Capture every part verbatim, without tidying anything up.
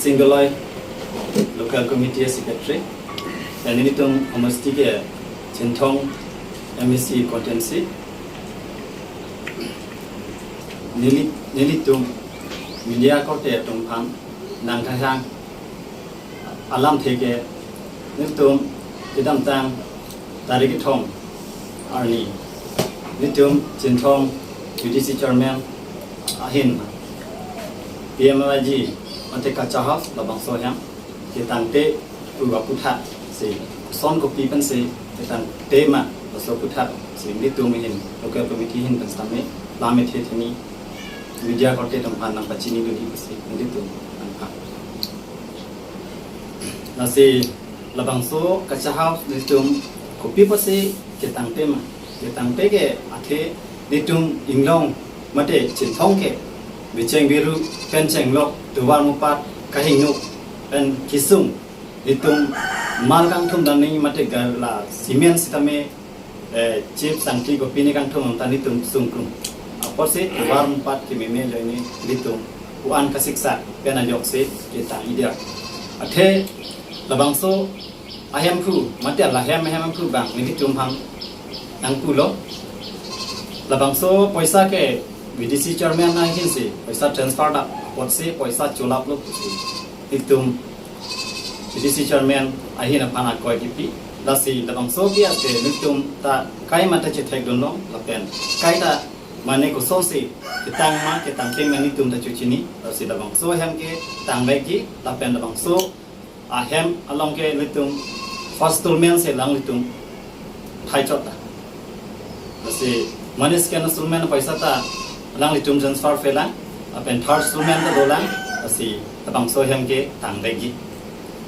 Singoloi, Local Committee Secretary, dan nelitum homosti ke Chinthong M A C constituency. Neli, nelitum media korte atum aphan nangkehang alamthe ke nelitum kedamtang tarik kethom arni nelitum Chinthong V D C chairman ahin P M L I G mate Kacha House labangso ahem ketangte pu aputhak si, koson kopi pensi ketangte ma, laso aputhak si nelitum ahin local committee ahin pen sitame lam ethe theni media korte atum aphan nangpachini dunji pusi nelitum nangpha. Lasi labangso Kacha House nelitum kopi pusi ketangte ma, ketangte ke athe nelitum inglong mate Chinthong ke bicheng biru pen chenglok tovar mupat kahingno pen kesung nelitum mal kangthum damji mate gari la cement sitame, eh, chip sangti kopi ni kangthum ta nelitum sungkrum. Apotsi tovar mupat kememe ajoine nelitum pu-an kasiksak pen ajoksi ketang idia. Athe labangso ahemphu mate lahem ahemphu abang nelitum aphan nangpulo. Labangso poisa ke V D C chairman ahin si poisa transfer dam apotsi poisa cholaplo pusi nelitum V D C chairman ahin aphan akoi kipi. Lasi labangso bias ke nelitum ta kaimata chethekdunlong lapen kaita mane kosonsi ketang ma ketangte ma nelitum ta chechini. Lasi labangso ahem ke tangvekji lapen labangso ahem along ke nelitum first installment si alanglitum thaichot ta. Lasi mane second installment poisa ta alanglitum transfer pelang, lapen third installment ta dolang, lasi labangso ahem ke tangvekji.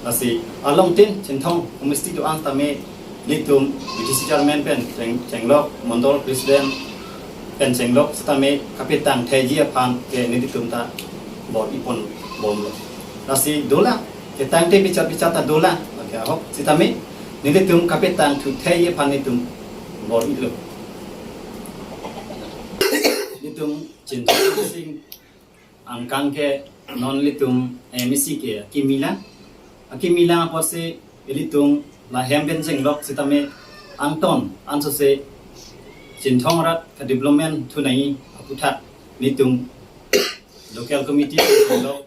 Lasi alongtin Chinthong homosti do-an sitame nelitum V D C chairman pen cheng, chenglok, mondol president pen chenglok sitame kapetang theji aphan ke nelitum ta bor-ipon bomlo. Lasi dolang, ketangte bichar bichar ta dolang, lake ahok sitame nelitum kapetang thu theji aphan nelitum bor-ilo. Nelitum Chinthong sing angkang ke non nelitum M A C ke akimi lang. Akimi lang apotsi ilitum lahem pen chenglok sitame angton ansose Chinthong arat ka development thu nangji aputhak nelitum local committee chenglok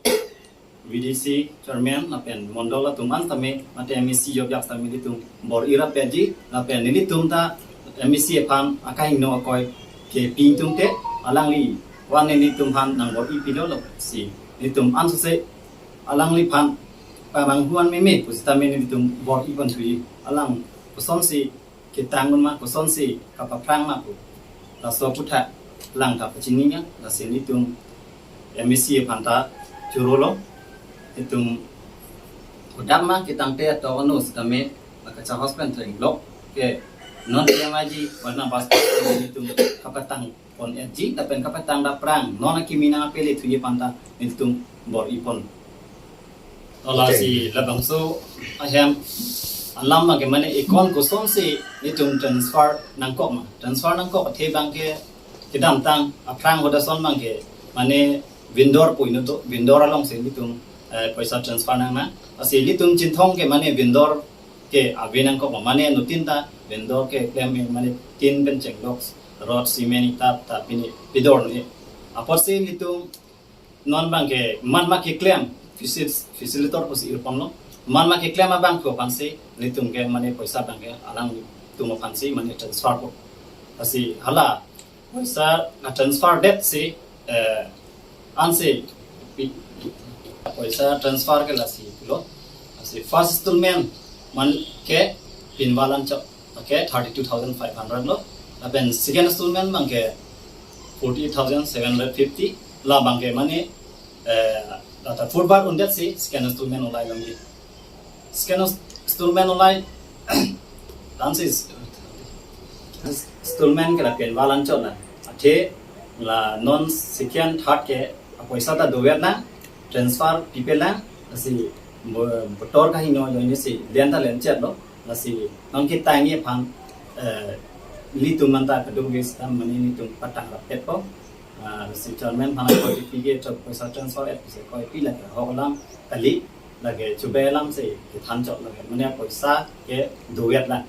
V D C chairman lapen mondol atum an sitame mate M A C jokjak sitame nelitum bor-i rapetji lapen nelitum ta M A C aphan akahingno akoi kepi tungte alangli wan nelitum aphan nangbor-i pilo, lasi nelitum ansose alangliphan pamanghu-an meme pusitame nelitum bor-ipon thuji, alang kosonsi ketang un ma, kosonsi kapaphrang ma pu. Laso aputhak alang ta pachini nang, lasi nelitum M A C aphan ta chorolo. Nelitum kodam ma ketangte ato ano sitame la Kacha House pen chenglok ke non P M I G warna bas nelitum kapatang pon etji lapen kapatang dapprang non akimi nangpele thuji aphan ta nelitum bor-ipon. Lasi labangso ahem alam abang ke mane account kosonsi nelitum transfer nangkok ma. Transfer nangkok athe abang ke kedamtang aphrang hodason abang ke mane vendor pu inut do, vendor alongsi nelitum, eh, poisa transfer nangnang. Lasi nelitum Chinthong ke mane vendor ke ave nangkok ma, mane anuttin ta vendor keklem mane tin pen chenglok rod, cement, ita ta pini pidor ne. Apotsi nelitum non abang ke mat ma keklem faci-, facilitator pusi irponlo. Mat ma keklem abangphu aphansi nelitum ke mane poisa abang ke alangtum aphansi mane transfer po. Lasi hala poisa a-transfer det si, eh, ansi pi-, poisa transfer ke lasi pulo. Lasi first installment abang ke pinval anchot, okay, thirty-two thousand five hundred lo. Lapen second installment abang ke forty-eight thousand seven hundred fifty. Labang ke mane, eh, data forward undet si second installment ulai longji. Second installment ulai, ansi installment ke la pinval anchot na. Athe la non second, third ke apoisa ta dover na, transfer pipe lang, lasi bo-, botor kahingno ajoine si len ta lenchetlo, lasi non ketangji aphan, eh, nelitum anta kadokave sita mane nelitum patang rapetpo. Ah, si chairman aphan koi piji, to poisa transfer et pusi koi pi lake ahok alam kali, lake chobei alam si kethan chot lake. Mane poisa ke do-et lang.